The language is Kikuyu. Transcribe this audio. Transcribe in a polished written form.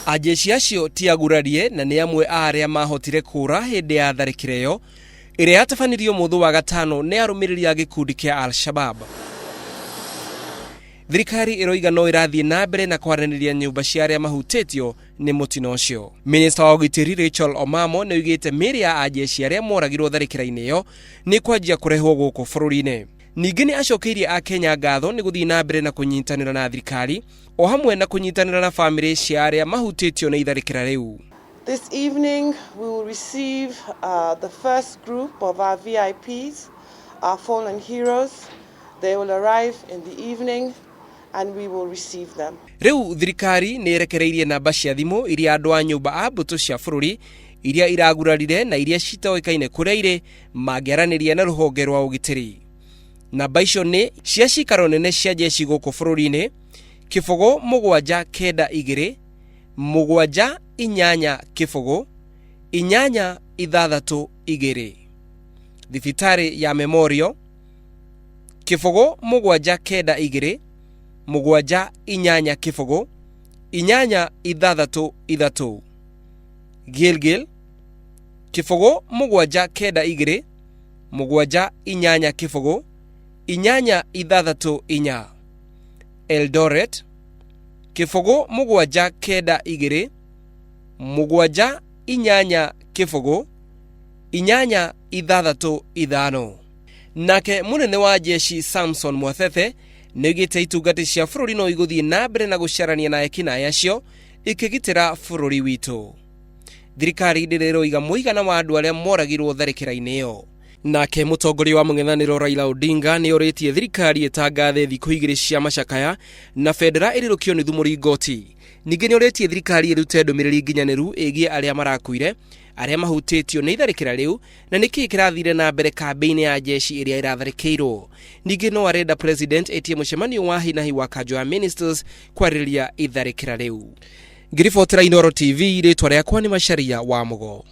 Ajeshi acio ti agurarie na nĩ amwe a arĩa mahotire kũũra hĩndĩ ya tharĩkĩro ĩyo ĩrĩa yatabanirio mũthĩ wa gatano nĩ arũmĩrĩri a gĩkundi kĩa Al-Shabab. Thirikari ĩroiga no ĩrathiĩ na mbere na kwaranĩria nyũmba cia arĩa mahutĩtio nĩ mũtino ũcio. Minista wa ũgitĩri Rachel Omamo nĩ oigĩte mĩĩrĩ ya ajeshi arĩa moragirwo tharĩkĩra-inĩ ĩyo nĩ kwanjia kũrehwo gũkũ bũrũri-inĩ. Ningĩ nĩ acokeirie Akenya ngatho nĩ gũthiĩ na mbere na kũnyitanĩra na thirikari o hamwe na kũnyitanĩra na famĩlĩ cia arĩa mahutĩtio nĩ itharĩkĩra rĩu. This evening we will receive the first group of our VIPs, our fallen heroes. They will arrive in the evening and we will receive them. Rĩu thirikari nĩ ĩrekereirie namba cia thimũ iria andũ a nyũmba a mbũtũ cia bũrũri iria iragurarire na iria citoĩkaine kũrĩa irĩ mangĩaranĩria na rũhonge rwa ũgitĩri. Namba icio nĩ cia cikaro nene cia jeshi gũkũ bũrũri-inĩ, 0 7 9 2 7 8 0 8 6 2. Thibitarĩ ya Memorial, 0 7 9 2 7 8 0 8 6 3. Gilgil, 0 7 9 2 7 8 0 8 6 4. Eldoret, 0 7 9 2 7 8 0 8 6 5. Nake mũnene wa jeshi Samson Mwathethe nĩoigĩte itungati cia bũrũri no igũthiĩ na mbere na gũcarania na ekinaĩ acio ikĩgitĩra bũrũri witũ. Thirikari ndĩrĩ ĩroiga mũigana wa andũ arĩa moragirwo tharĩkĩra-inĩ ĩyo. Nake mũtongoria wa mũng'ethanĩro Raila Odinga nĩ orĩtie thirikari ĩtangathe thikũ igĩrĩ cia macakaya na bendera ĩrĩrũkio nuthu mũringoti. Ningĩ nĩ orĩtie thirikari ĩrute ndũmĩrĩri nginyanĩru ĩgiĩ arĩa marakuire, arĩa mahutĩtio nĩ itharĩkĩra rĩu na nĩkĩĩ kĩrathire na mbere kambĩ-inĩ ya jeshi ĩrĩa ĩratharĩkĩirwo. Ningĩ no arenda president etie mũcemanio wa hinahi wa kanjo ya ministers kwarĩrĩria itharĩkĩra rĩu. Ngĩribotera Inooro TV, rĩtwa rĩakwa nĩ Macharia wa Mũgo.